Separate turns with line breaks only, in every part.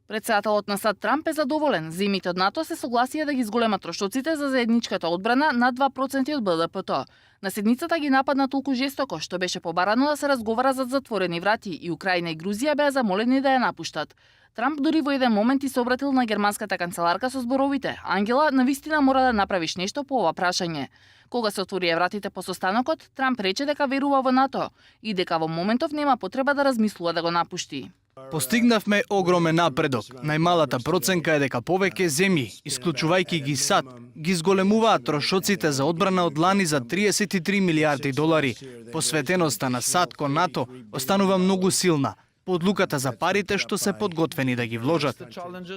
Председателот на САД Трамп е задоволен. Земјите од НАТО се согласија да ги зголемат трошоците за заедничката одбрана на 2% од БДП-то. На седницата ги нападна толку жестоко што беше побарано да се разговара за затворени врати и Украина и Грузија беа замолени да ја напуштат. Трамп дури во еден момент и се обратил на германската канцеларка со зборовите: "Ангела, навистина мора да направиш нешто по ова прашање." Кога се отворија вратите по состанокот, Трамп рече дека верува во НАТО и дека во моментов нема потреба да размислува да го напушти.
Постигнавме огромен напредок. Најмалата проценка е дека повеќе земји, исклучувајќи ги САД, ги зголемуваат трошоците за одбрана од лани за 33 милиарди долари. Посветеноста на САД кон НАТО останува многу силна по одлуката за парите што се подготвени да ги вложат.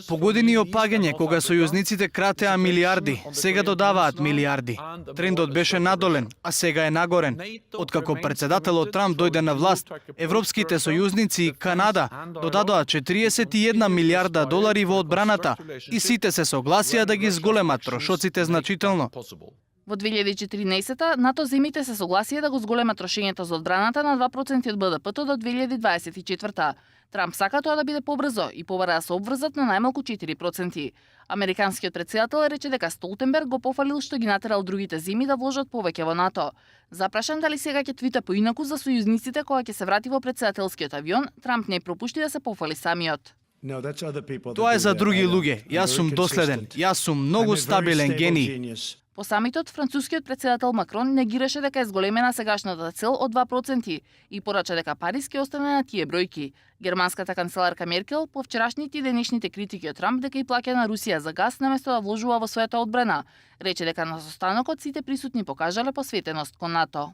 По години опагање кога сојузниците кратеа милиарди, сега додаваат милиарди. Трендот беше надолен, а сега е нагорен. Откако председателот Трамп дојде на власт, европските сојузници и Канада додадоа 41 милиарда долари во одбраната и сите се согласија да ги зголемат трошоците значително.
Во 2014 НАТО земјите се согласија да го зголемат трошењето за одбраната на 2% од БДП-то до 2024. Трамп сака тоа да биде побрзо и побара да се обврзат на најмалку 4%. Американскиот председател рече дека Столтенберг го пофалил што ги натерал другите земји да вложат повеќе во НАТО. Запрашан дали сега ќе твита поинаку за сојузниците кога ќе се врати во председателскиот авион, Трамп не пропушти да се пофали самиот.
Тоа е за други луѓе. Јас сум доследен. Јас сум многу стабилен гений.
По самитот, францускиот председател Макрон негираше дека е зголемена сегашната цел од 2% и порача дека Париз ќе остане на тие бројки. Германската канцеларка Меркел по вчерашните и денешните критики од Трамп дека и плаќа на Русија за газ наместо да вложува во својата одбрана, рече дека на состанокот сите присутни покажале посветеност кон НАТО.